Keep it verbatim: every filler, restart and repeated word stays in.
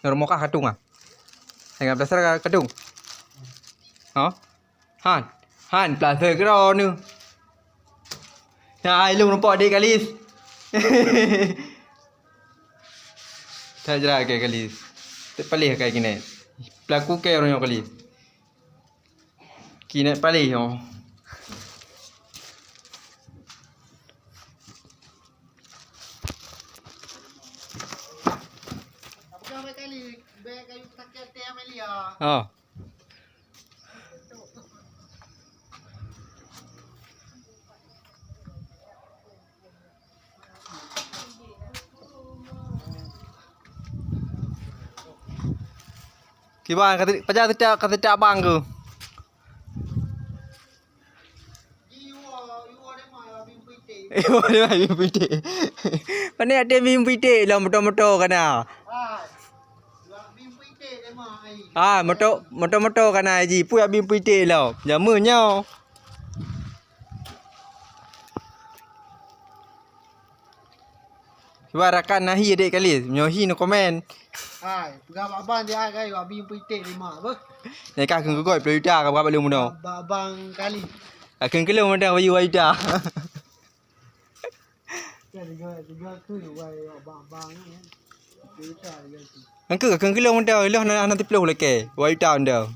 Rumoh kah katung ah. Dengan plaster ka katung. Ha? Han. Han plaster keudroe nyoe. Nah, hai lôn rumpok dek Kalis. That jrat keu Kalis. Teuk paléh kai kinet. Pelaku keu ureueng nyoe Kalis. Kinet paléh nyoe. Ha. Kiban ka teutab, pajan teutab, ka teutab bang keuh. Iwoe, iwoe, iwoe, iwoe, iwoe. Pane ate bim pitek lom moto-moto kana. Ah, moto, moto-moto kana ji. Pue bim pitek lom. Jameun nyoe. Cuba rakan na hi adek kali, nyoe hi no komen. Hai, peugah bak bang dia kai, bak bim pitek lima beuh. Nyan ka kheun keu gob ploh juta ka bak lôn bunoe. Bak bang kali. Ka kheun keu lôn mantong bayu dua juta. Kan tiga, tiga tu wai bak bang kan. Dua juta tiga tu. Kan keu, ka kheun keu lôn mantong, lôn hana, hana teuploh lakèe, dua juta mantong.